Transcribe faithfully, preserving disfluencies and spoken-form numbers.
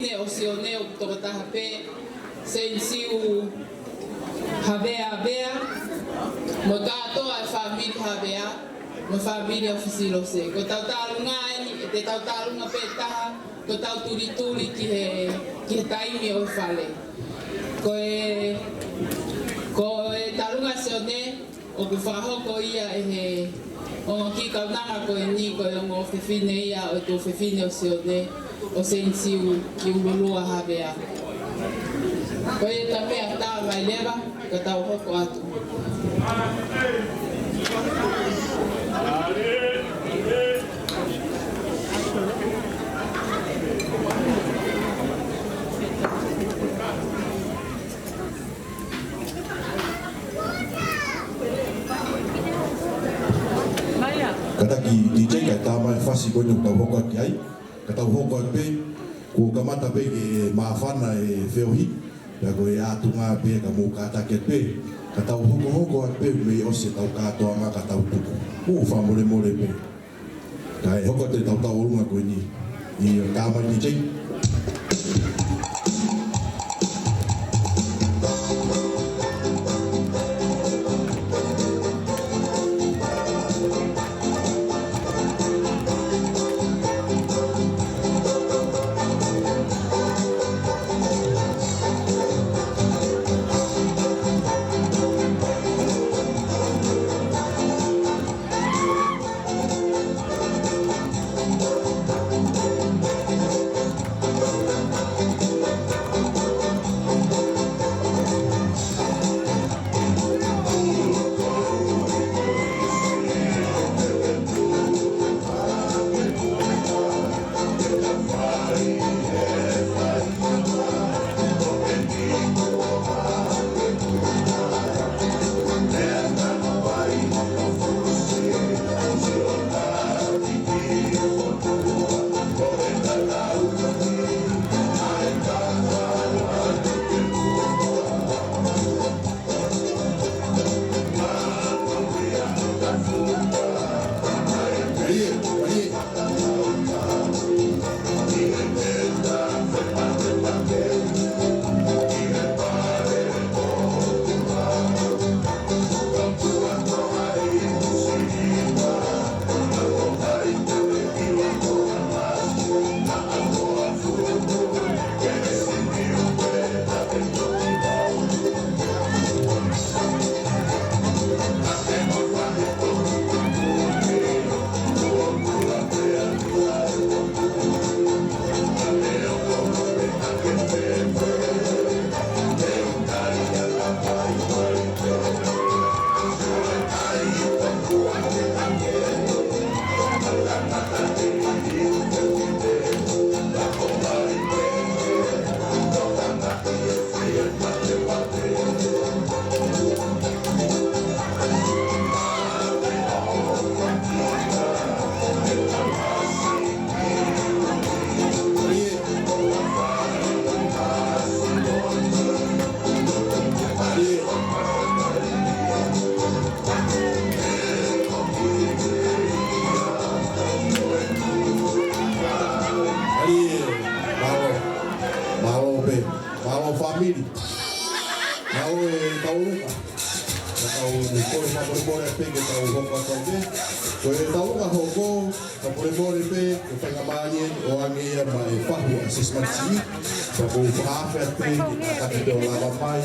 ʻo Sione ʻoku tokotaha pē, Senisiu Havea Havea, mo e kātoa e fāmili Havea, mo e fāmili ʻo Fisilose. Ko ʻetau tālunga eni, ʻe te tau tālunga pē taha, ko ʻetau tulituli ki he, ki he taimi ʻo e fale. Ko e, ko e tālunga Sione, ʻoku fakahoko ia ʻe he ongo kiʻi kaunanga ko eni, ko e ongo fefine ia ʻo e tuofefine ʻo Sione, ʻo Senisiu Kiululua Havea. Ko ia, tā meʻa, tā mai leva, ka tau hoko atu. Kātaki D J, kae tā mai e fasi ko eni ʻoku tau hoko atu ki ai. Ka tau hoko atu pē, kuo kamata pē ke māfana e feohi, pea ko e ʻatunga pē ka mou kātaki atu pē. Ka tau hokohoko atu pē, mei ʻosi ʻetau kātoanga ka tau tuku. Mou fakamolemole pē. Kae hoko atu ʻetau tauʻolunga ko eni. ʻIo, tā mai D J. Mālō, mālō pē, mālō fāmili. Mālō e tauʻolunga. Ka tau kole fakamolemole pē ke tau hoko atu pē. Ko e tauʻolunga hoko, fakamolemole pē, ko e faingamālie ʻoange ia maʻa e fahu ʻa e Sisimani Siʻi. Ka ʻoku ou fakaafe atu pē ke kātaki pē ʻo lava mai.